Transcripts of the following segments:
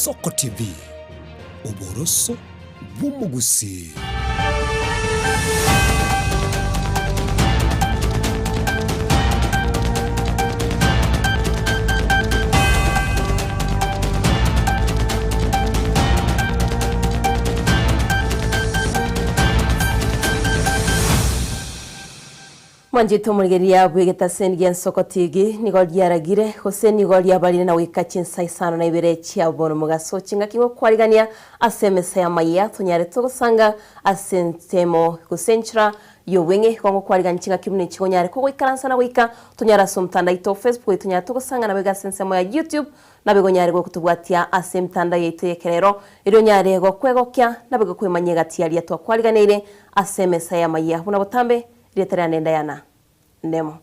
Ensoko TV, oboroso bw'omogusii. Mwanchete omorigereria bw'egetaseni gi'ensoko tigi nigo riaragire, gose nigo riabarire na goika chinsa isano na ibere chia bono mogaso chingaki gokwarigania ase emesa y'amayia tonyare togosanga ase ensemo gose enchera y'obweng'e igo ngokwarigania chingaki buna echi gonyare kogoikaransa na goika tonyare ase omotandao oito o Facebook oyo tonyare togosanga naboigo ase ensemo ya YouTube Naboigo onyare gotobwatia ase emetandao yaito y'ekerero, erio onyare gokwegokia, naboigo kwemanyia egati y'aria twakwariganeire ase emesa y'amayia. Buna botambe, erieta riane Diana Ndemo.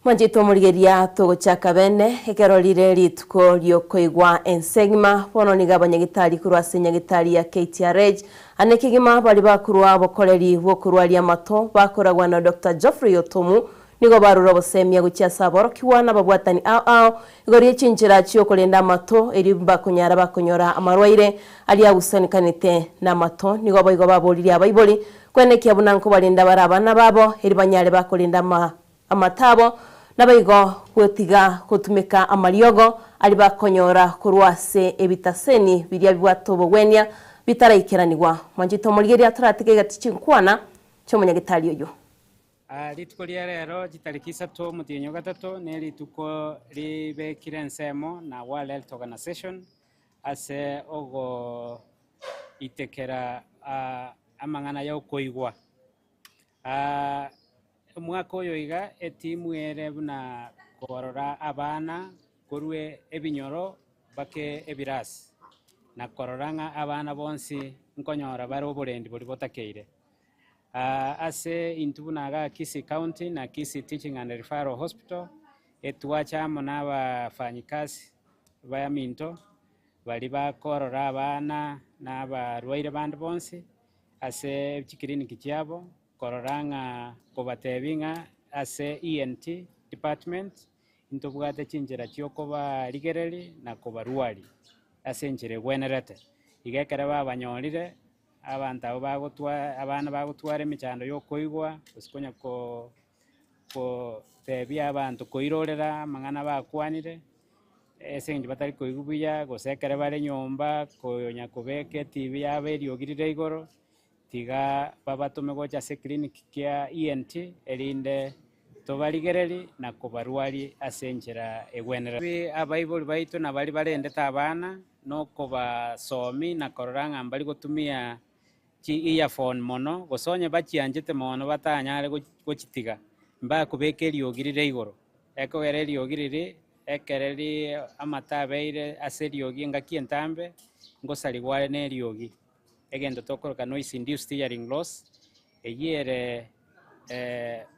Mwanchete omorigeria togochaka bene, ekero rire rituko riokoigwa ense engima, bono nigo abanyagitari korwa ase enyagitari ya KTRH ane kegima baria bakorwa obokoreri bw'okorwaria amato bakoragwa na Doctor Geoffrey Otomu nigo barure obosemia gochia ase aborokigwa na ababwatani ao ao igoro ye chinchera chiokorenda amato erio mbakonyara bakonyora amarwaire aria agusanekanete namato. Nigo boigo baboririe abaibori kwenekia buna nkobarenda bare abana babo erio banyare bakorenda ama Amatabo, naboigo gotiga gotumeka amariogo aria bakonyora korwa ase ebitaseni biria bibwate obogwenia bitaraikeranigwa. Mwanchete omorigereria toratige egati chinkwana chi'omonyagetari oyio. Rituko ria rero chitariki isato omotienyi o gatato nerituko ribekire ensemo na World Health Organization ase ogoitekera amang'ana yokoigwa. Omwaka oyo iga etimu ere buna korora abana korwa ebinyoro bake ebirasi, na korora ng'a abana bonsi nkonyora bare oborendi boria botakeire. Ase intwe buna igaa Kisii County na Kisii Teaching and Referral Hospital, etwacha amo na abafanyikazi baminto baria bakorora abana na abarwaire bande bonsi ase chikiriniki chiabo. Korora ng'a kobatebi ng'a ase ENT department ntobwate chinchera chi'okobarigereria na kobarwaria ase enchera egwenerete. Iga ekero babanyorire, abanto abwo bagotwa abana bagotwara emechando ya okoigwa gose konya ko kotebia abanto koirorera amang'ana bakwanire, ase eng'encho batari koigwa buya, gose ekero bare nyomba konya kobeka etibi yabo eriogi rire igoro. Tiga babatome gocha ase eclinic kia ENT erinde tobarigererie na kobarwaria ase enchera egwenerete. Abaibori baito na baria barendete abana nokobasomi na korora ng'a mbari gotumia chi earphone mono gose onye bachianchete mono batanyare gochitiga mbakobeka eriogi rire igoro. Ekogera eriogi riria ekere amato abeire ase eriogi engaki entambe ngosarigwa are na eriogi. egento tokoroka noise induced hearing loss, eyio ere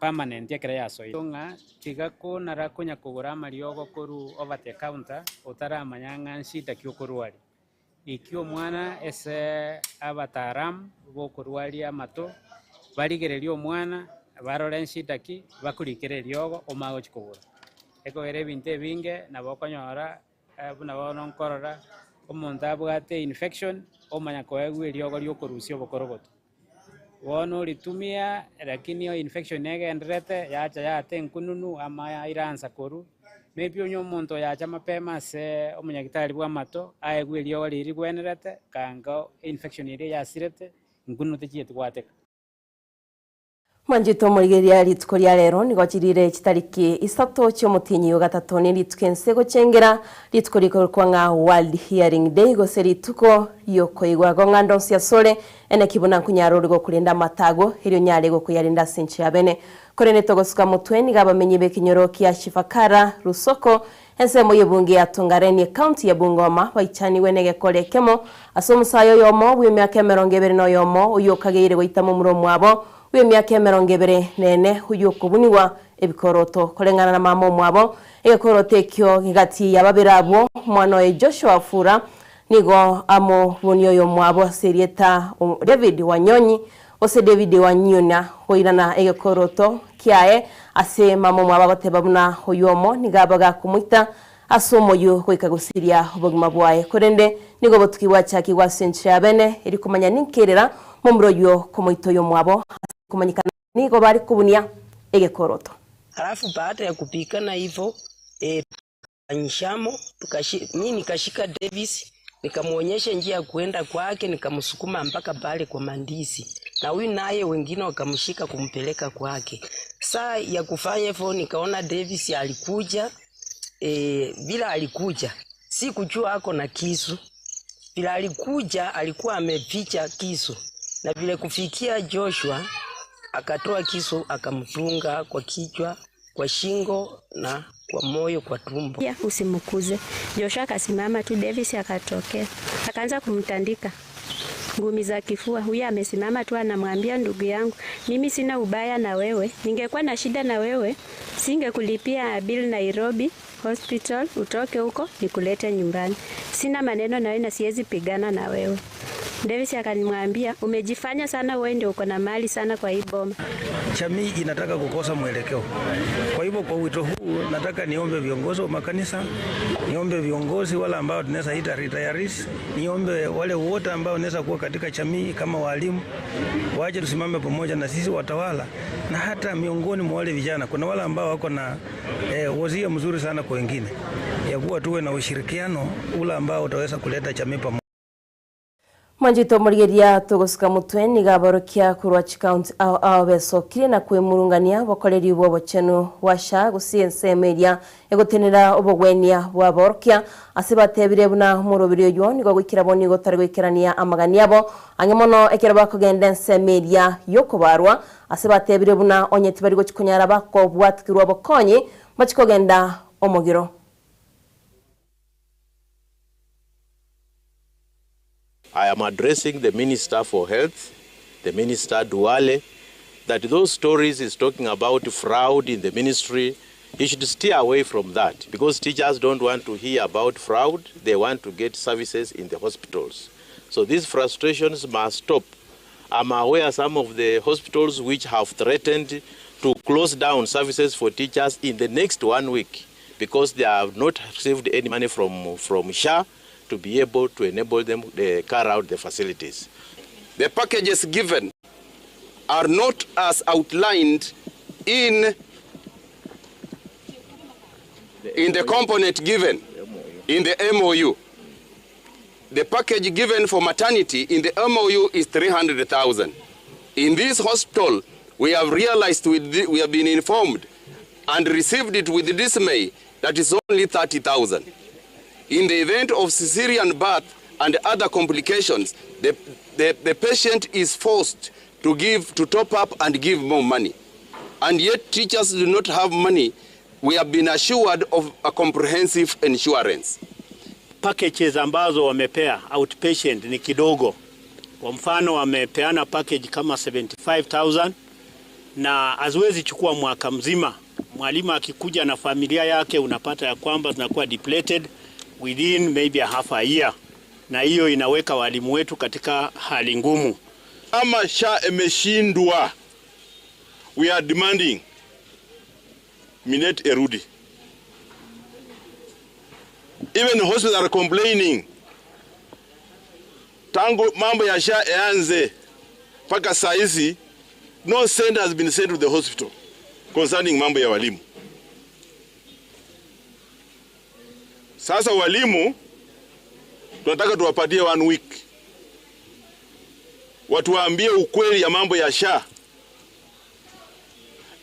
permanent ekero yasoire. Ng'a tiga konara konya kogora amariogo korwa over the counter otaramanya ng'a nshida ki okorwaria. Ikia omwana ase abataalamu bokorwaria amato, barigererie omwana, barore nshida ki, bakorikere eriogo omanye gochia kogora. Ekogera ebinto ebinge nabo okonyora Buna bono nkorora omonto abwate infection, omanya koegwa eriogo riokorusia obokorogoto. Bono oritumia lakini infection negendererete yacha yaata enkununu ama yairansa korwa, maybe onye omonto oyacha mapema ase omonyagitari bwa amato, aegwe eriogo riria rigwenerete, kango infection eria yasirete, nkununu techieti goateka. Mwanchete omorigereria rituko ria rero nigo chirire chitariki isato chi'omotienyi o gatato ne rituko ense gochengera rituko rikorokwa ng'a World Hearing Day gose rituko riokoigwa igo ng'a ndonsi asore eneki buna nkonyara ore gokorenda amatago erio onyare gokoyarenda ase enchera ya bene. Korende togosuka motwe nigo abamenyi b'ekenyoro kia Shifakara, Rusoko, Ensemo y'ebunge ya Tongaren ecounty ya Bungoma baichanigwe negekore ekemo ase omosae oyomo bw'emiaka 21 oyio okageire goita momura omwabo bw'emiaka 24 oyio okobunigwa ebikoroto koreng'ana na mama omwabo. Egekoroto ekio gegati ya babere abwo omwana oye Joshua Fura. Nigo amobuni oyomwabo ase erieta David Wanyonyi, gose David Wanyunya, goirana egekoroto kiaye ase mama omwabo agoteba buna oyomo nigo aba gakomoita ase omoyio goika gosiria obogima bwaye. Korende nigo obotuki bwachakigwe ase enchera ya bene eri komanya ninkerera momura oyio komoita oyomwabo ase komanyekana nigo bare kobunia egekoroto. Alafu baada ya kupigana hivyo eh, tukanyishamo tukashi, mi nikashika Davis nikamwonyesha njia ya kuenda kwake, nikamsukuma mpaka pale kwa mandizi, na huyu naye wengine wakamshika kumpeleka kwake. Saa ya kufanya hivyo nikaona Davis alikuja e, bila alikuja sikujua ako na kisu vile alikuja alikuwa ameficha kisu, na vile kufikia Joshua akatoa kisu akamtunga kwa kichwa, kwa shingo na kwa moyo, kwa tumbo. Ya, usimkuze. Joshua akasimama tu, Davis akatokea akaanza kumtandika ngumi za kifua. Huyu amesimama tu anamwambia, ndugu yangu, mimi sina ubaya na wewe. Ningekuwa na shida na wewe singekulipia bill Nairobi Hospital, utoke huko nikulete nyumbani. Sina maneno na wewe na siwezi pigana na wewe. Davis akamwambia, umejifanya sana wewe ndio uko na mali sana kwa hii boma. Jamii inataka kukosa mwelekeo. Kwa hivyo, kwa wito huu nataka niombe viongozi wa makanisa, niombe viongozi wale ambao tunaweza ita retirees, niombe wale wote ambao wanaweza kuwa katika jamii kama walimu, waje tusimame pamoja na sisi watawala, na hata miongoni mwa wale vijana kuna wale ambao wako na eh, wosia mzuri sana kwa wengine, ya kuwa tuwe na ushirikiano ule ambao utaweza kuleta jamii pamoja. Mwanchete omorigeria togosuka motwe nigo aborokia korwa chikaunti ao ao besokire na kwemurungania bokoreri bwa obochenu bwa SHA gose ensemo eria egotenera obogwenia bwa aborokia ase batebire buna omoroberi oywo nigo goikera bo nigo tari goikerania amagani abo ang'e mono ekero bakogenda ensemo eria yokobarwa ase batebire buna onye tibari gochi konyara bakobwatikirwa obokonyi mbachi kogenda omogiro. I am addressing the Minister for Health, the Minister Duale, that those stories he's talking about fraud in the ministry, he should steer away from that because teachers don't want to hear about fraud. They want to get services in the hospitals. So these frustrations must stop. I'm aware some of the hospitals which have threatened to close down services for teachers in the next 1 week because they have not received any money from SHA to be able to enable them to carry out the facilities. The packages given are not as outlined in the component given in the MOU. The package given for maternity in the MOU is 300,000. In this hospital, we have realized, with the, we have been informed and received it with dismay that it's only 30,000. In the event of cesarean birth and other complications, the patient is forced to top up and give more money. And yet teachers do not have money. We have been assured of a comprehensive insurance. Packages ambazo wamepea outpatient ni kidogo. Kwa mfano wamepeana package kama 75,000 na haziwezi chukua mwaka mzima. Mwalimu akikuja na familia yake unapata ya kwamba zinakuwa depleted within maybe a half a year, na hiyo inaweka walimu wetu katika hali ngumu. Kama SHA imeshindwa, we are demanding Minet erudi. Even hospitals are complaining. Tangu mambo ya SHA ianze mpaka saa hizi, no cent has been sent to the hospital concerning mambo ya walimu. Sasa walimu tunataka tuwapatie 1 week, watuambie ukweli ya mambo ya SHA.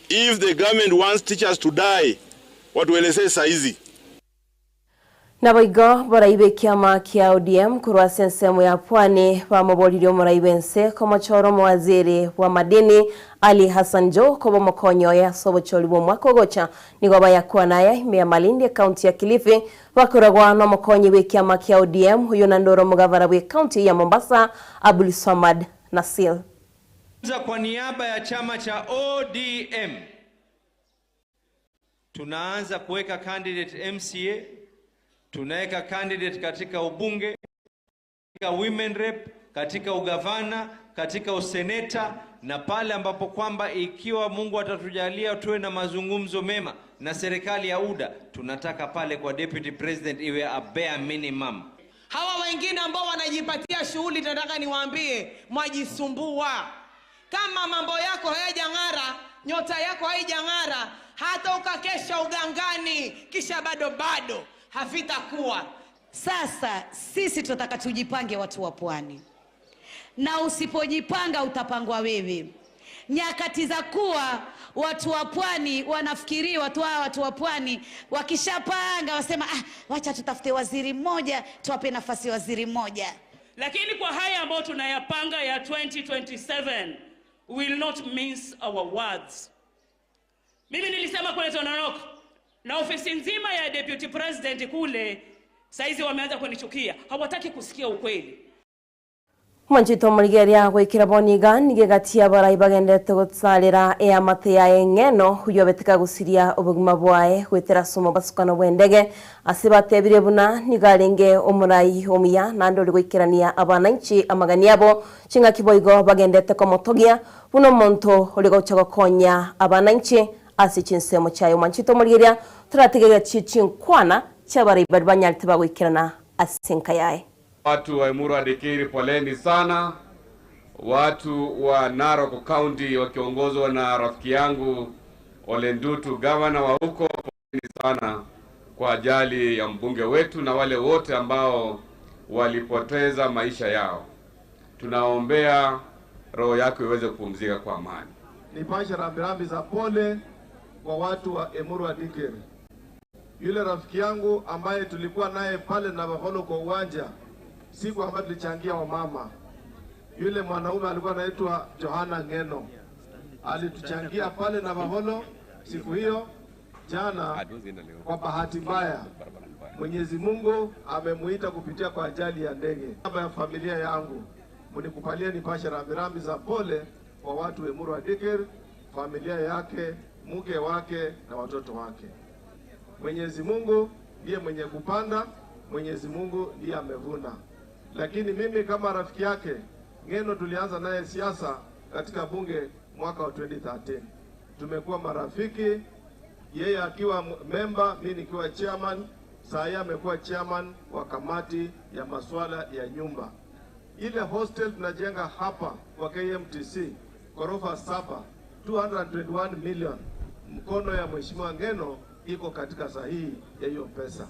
If the government wants teachers to die, watuelezee saa hizi. Naboigo boraibe kiama kia ODM korwa ase ensemo ya Pwani bamoboririe omorai bwense komochoro omowaziri bwa madini Ali Hassan Joho koba omokonyi oye ase obochori bwa omwaka ogocha nigo bayakwana naye ime ya Malindi ekaunti ya Kilifi bakoragwa na omokonyi bwa ekiama kia ODM oyo naende ore omogavana bwa ekaunti ya Mombasa Abdul Swamad Nassir. Kwa niaba ya chama cha ODM tunaanza kuweka candidate MCA, tunaweka candidate katika ubunge. Women rep, katika ugavana, katika useneta na pale ambapo kwamba ikiwa Mungu atatujalia tuwe na mazungumzo mema na serikali ya UDA, tunataka pale kwa deputy president iwe a bare minimum. Hawa wengine ambao wanajipatia shughuli, nataka niwaambie, mwajisumbua. Kama mambo yako hayajang'ara, nyota yako haijang'ara, hata ukakesha ugangani, kisha bado bado havitakuwa. Sasa sisi tunataka tujipange, watu wa Pwani, na usipojipanga utapangwa wewe. Nyakati za kuwa watu wa Pwani wanafikiri watu hawa watu wa Pwani wakishapanga wasema, ah, wacha tutafute waziri mmoja tuwape nafasi waziri mmoja. Lakini kwa haya ambayo tunayapanga ya 2027 we will not mince our words. Mimi nilisema kule Tononoka na ofisi nzima ya deputy president kule, saizi wameanza kunichukia, hawataki kusikia ukweli. Mwanchito omorigeria goikera boniga nigo egati abarai bagendete gotsarera eamate yaye eng'eno huyo abeteka gosiria obogima bwaye goetera ase omobasukano bwa endege ase batebire buna nigo arenge omorai omuya naende ori goikerania abananchi amagani abo ching'aki boigo bagendete komotogia buna omonto ore gocha gokonya abananchi ase chinsemo chiaye. Omwanchete omorigeria toratige chi chinkwana chiabarai baria banyarete bagoikerana ase enka yaye. Watu wa Emurua Dikirr poleni sana. Watu wa Narok County wakiongozwa na rafiki yangu Ole Ntutu, gavana wa huko, poleni sana kwa ajali ya mbunge wetu na wale wote ambao walipoteza maisha yao. Tunaombea roho yako iweze kupumzika kwa amani. Nipashe rambirambi za pole kwa watu wa Emurua Dikirr. Yule rafiki yangu ambaye tulikuwa naye pale Navakholo kwa uwanja siku ambayo tulichangia wamama, yule mwanaume alikuwa anaitwa Johana Ngeno, alituchangia pale Navakholo siku hiyo. Jana kwa bahati mbaya, Mwenyezi Mungu amemuita kupitia kwa ajali ya ndege. Baba ya familia yangu, mnikubalie nipashe rambirambi za pole kwa watu wa Emurua Dikirr, familia yake, mke wake na watoto wake. Mwenyezi Mungu ndiye mwenye kupanda, Mwenyezi Mungu ndiye amevuna. Lakini mimi kama rafiki yake Ngeno, tulianza naye siasa katika bunge mwaka wa 2013. Tumekuwa marafiki, yeye akiwa memba, mimi nikiwa chairman. Saa hii amekuwa chairman wa kamati ya masuala ya nyumba. Ile hostel tunajenga hapa kwa KMTC ghorofa 7, 221 million. Mkono ya Mheshimiwa Ngeno iko katika sahihi ya hiyo pesa.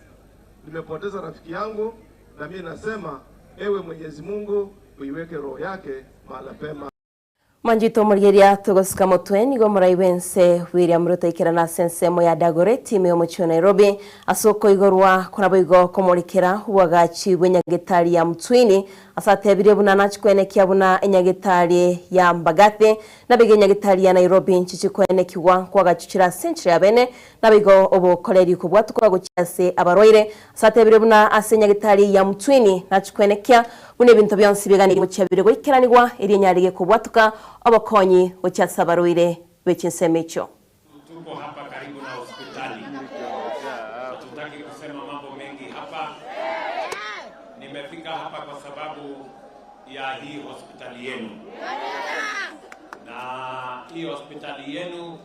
Nimepoteza rafiki yangu, na mimi nasema ewe Mwenyezi Mungu uiweke roho yake mahala pema. Mwanchete omorigeria togosika motwe nigo omorai bwense William Ruto aikerana ase ensemo ya Dagoretti ime omochie o Nairobi ase okoigorwa naboigo komorikera obwagachi bwa enyagetari ya Mtwini ase atebirie buna nachikwenekia buna enyagetari ya Mbagathi naboigo enyagetari ya Nairobi nchichikwenekigwa kwagachuchira ase enchera ya bene naboigo obokoreri kobwatuka gochia ase abarwaire ase atebire buna ase enyagetari ya Mtwini nachikwenekia buna ebinto bionsi biganiri gochia bire goikeranigwa erio enyarige kobwatuka obokonyi gochia ase abarwaire be chinsemo echio. Tuko hapa karibu na hospitali. Hatutaki kusema mambo mengi hapa. Nimefika hapa kwa sababu ya hii hospitali yenu. Na hii hospitali yenu,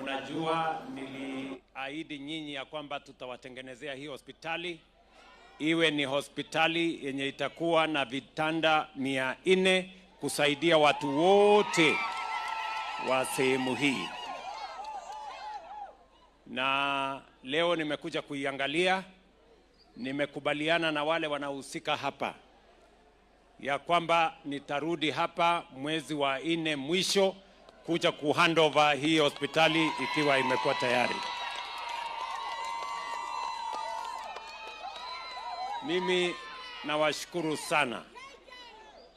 mnajua niliahidi nyinyi ya kwamba tutawatengenezea hii hospitali iwe ni hospitali yenye itakuwa na vitanda 400 kusaidia watu wote wa sehemu hii. Na leo nimekuja kuiangalia, nimekubaliana na wale wanaohusika hapa ya kwamba nitarudi hapa mwezi wa 4 mwisho kuja kuhandover hii hospitali ikiwa imekuwa tayari. Mimi nawashukuru sana.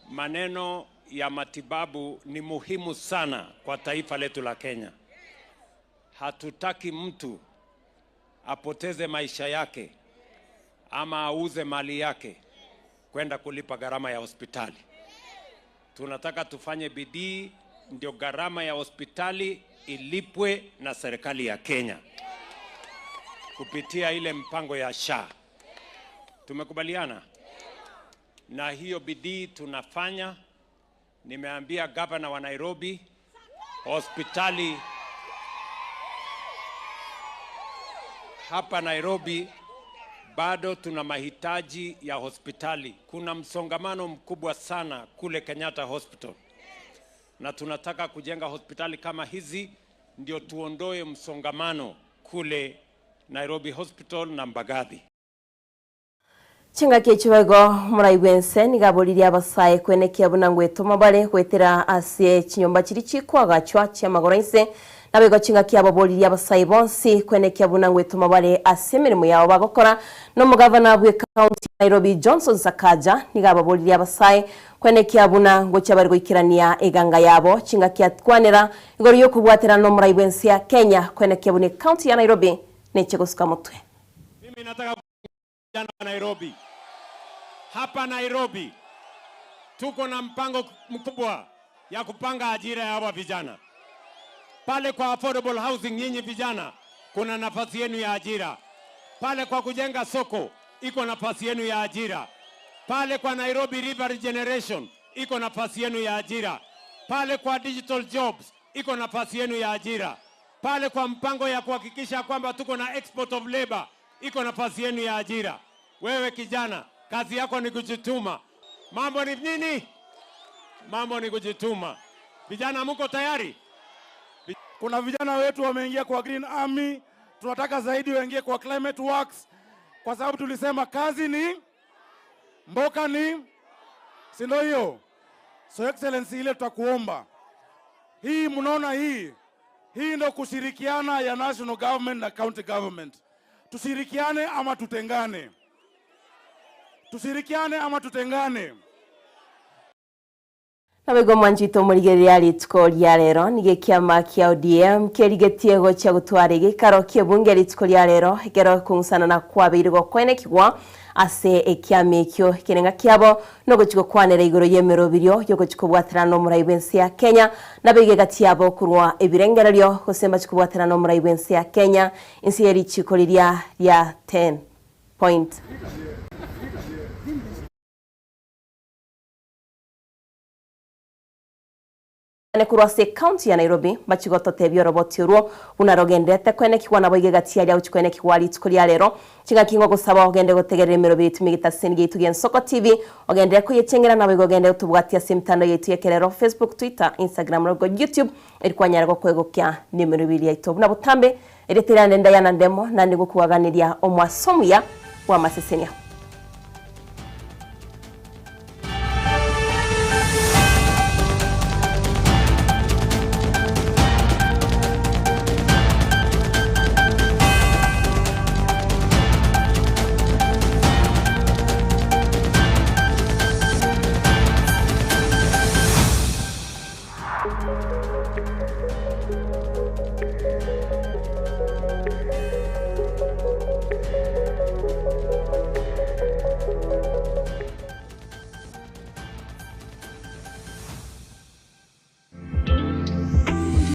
Maneno ya matibabu ni muhimu sana kwa taifa letu la Kenya. Hatutaki mtu apoteze maisha yake ama auze mali yake kwenda kulipa gharama ya hospitali. Tunataka tufanye bidii ndio gharama ya hospitali ilipwe na serikali ya Kenya kupitia ile mpango ya SHA. Tumekubaliana? Na hiyo bidii tunafanya. Nimeambia gavana wa Nairobi hospitali hapa Nairobi bado tuna mahitaji ya hospitali. Kuna msongamano mkubwa sana kule Kenyatta Hospital, na tunataka kujenga hospitali kama hizi ndio tuondoe msongamano kule Nairobi Hospital na Mbagathi. Chingaki echi boigo moraigwe ense nigo aboririe abasae kwenekia buna ngwetoma bare goetera ase chinyomba chiria chikoagachwa chi'amagoro inse. Naboigo chingaki ababoririe abasae bonsi kwenekia buna ngwetoma bare ase emeremo yabo bagokora. Na omogavana bw'ecounty ya Nairobi Johnson Sakaja nigo ababoririe abasae kwenekia buna ngochia bare goikerania eganga yabo chingaki akwanera igoro y'okobwaterana nomorai bw'ense ya Kenya kwenekia buna ecounty ya Nairobi neche gosuka motwe. Mimi nataka vijana wa Nairobi. Hapa Nairobi tuko na mpango mkubwa ya kupanga ajira ya hawa vijana. Pale kwa affordable housing, nyinyi vijana kuna nafasi yenu ya ajira. Pale kwa kujenga soko iko nafasi yenu ya ajira. Pale kwa Nairobi River Regeneration iko nafasi yenu ya ajira. Pale kwa digital jobs iko nafasi yenu ya ajira. Pale kwa mpango ya kuhakikisha kwamba tuko na export of labor iko nafasi yenu ya ajira. Wewe kijana, kazi yako ni kujituma. Mambo ni nini? Mambo ni kujituma. Vijana, mko tayari? Kuna vijana wetu wameingia kwa Green Army, tunataka zaidi waingie kwa Climate Works, kwa sababu tulisema kazi ni mboka ni, si ndio hiyo? So Excellency, ile tutakuomba hii, mnaona hii hii ndio kushirikiana ya national government na county government. Tushirikiane ama tutengane? Tushirikiane ama tutengane? Naboigo mwanchete omorigereria rituko ria rero nigo ekiama kia ODM kerigetie gochia gotwara egeikaro ki'ebunge rituko ria rero ekero okong'usanana kwabeire gokoenekigwa ase ekiama ekio ekerenga kiabo nogochia gokwanera igoro y'emeroberio yogochia kobwaterana nomorai bw'ense ya Kenya naboigo egati yabo korwa ebirengererio gose mbachie kobwaterana nomorai bw'ense ya Kenya inse ye richiko riria ria 10 point. Ane korwa ase ecounty ya Nairobi mbachie gototebia oroboti orwo buna rogenderete koenekigwa naboigo egati aria gochia koenekigwa rituko ria rero. Chingaki ngogosaba ogende gotegerera emerobio yaito emegetaseni giaito gia Ensoko TV ogenderere koyechengera naboigo ogende gotobwatia ase emitandao yaito y'ekerero Facebook, Twitter, Instagram naboigo YouTube eri kwanyara gokoegokia nemerobio yaito buna botambe erieta riane Diana Ndemo naende ngokoaganeria omwaso omuya bw'amasesenia.